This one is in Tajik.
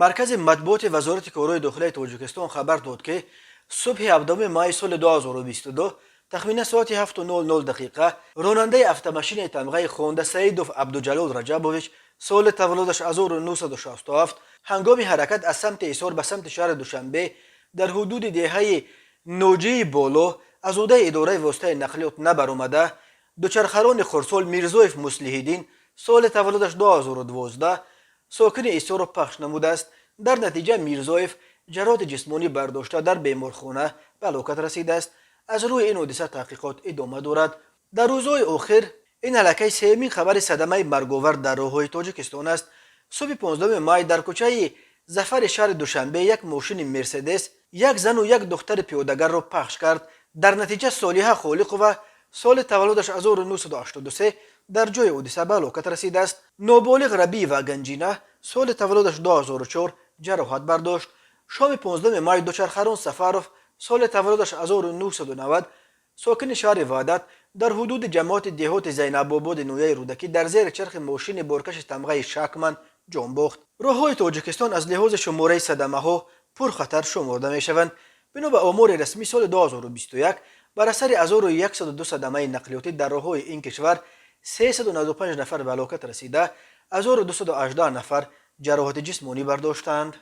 Маркази матбуоти Вазорати корҳои дохилаи Тоҷикистон хабар дод, ки субҳи 17 майи соли 2022 тахминан соати 7:00 дақиқа ронандаи автомашинаи тамғаи Хонда Саидов Абдуҷалол Раҷабович, соли таваллудаш 1967, ҳангоми ҳаракат аз самти Ҳисор ба самти шаҳри Душанбе дар ҳудуди деҳаи Ноҷии Боло аз ҳудаи идораи воситаи нақлиёт набаромада, дучархарони хурдсол Мирзоев Муслиҳиддин, соли таваллудаш 2012, сокини Ҳисорро пахш намудааст. Дар натиҷа Мирзоев ҷароҳати ҷисмонӣ бардошта, дар беморхона ба ҳалокат расидааст. Аз рӯи ин ҳодиса таҳқиқот идома дорад. Дар рӯзҳои охир ин аллакай сеюмин хабари садамаи марговар дар роҳҳои Тоҷикистон аст. Субҳи 15 май дар кӯчаи Зафари шаҳри Душанбе як мошини Мерседес як зану як духтари пиёдагарро пахш кард. Дар натиҷа Солиҳа Холиқова, соли таваллудаш 1983, дар ҷои ҳодиса ба ҳалокат расидааст. Ноболиғ Рабиева Ганҷина, соли таваллудаш 2004, ҷароҳат бардошт. Шоми 15 май дучархарон Сафаров, соли таваллудаш 1990, сокини шаҳри Ваҳдат, дар ҳудуди ҷамоати деҳоти Зайнабободи ноҳияи Рӯдакӣ дар зери чархи мошини боркаши тамғаи Шакман ҷон бохт. Роҳҳои Тоҷикистон аз лиҳози шумораи садамаҳо пурхатар шуморда мешаванд. Бино ба омори расмӣ, соли 2021 бар асари 1102 садамаи нақлиётӣ дар роҳҳои ин кишвар 395 нафар ба ҳалокат расида, 1218 нафар ҷароҳати ҷисмонӣ бардоштаанд.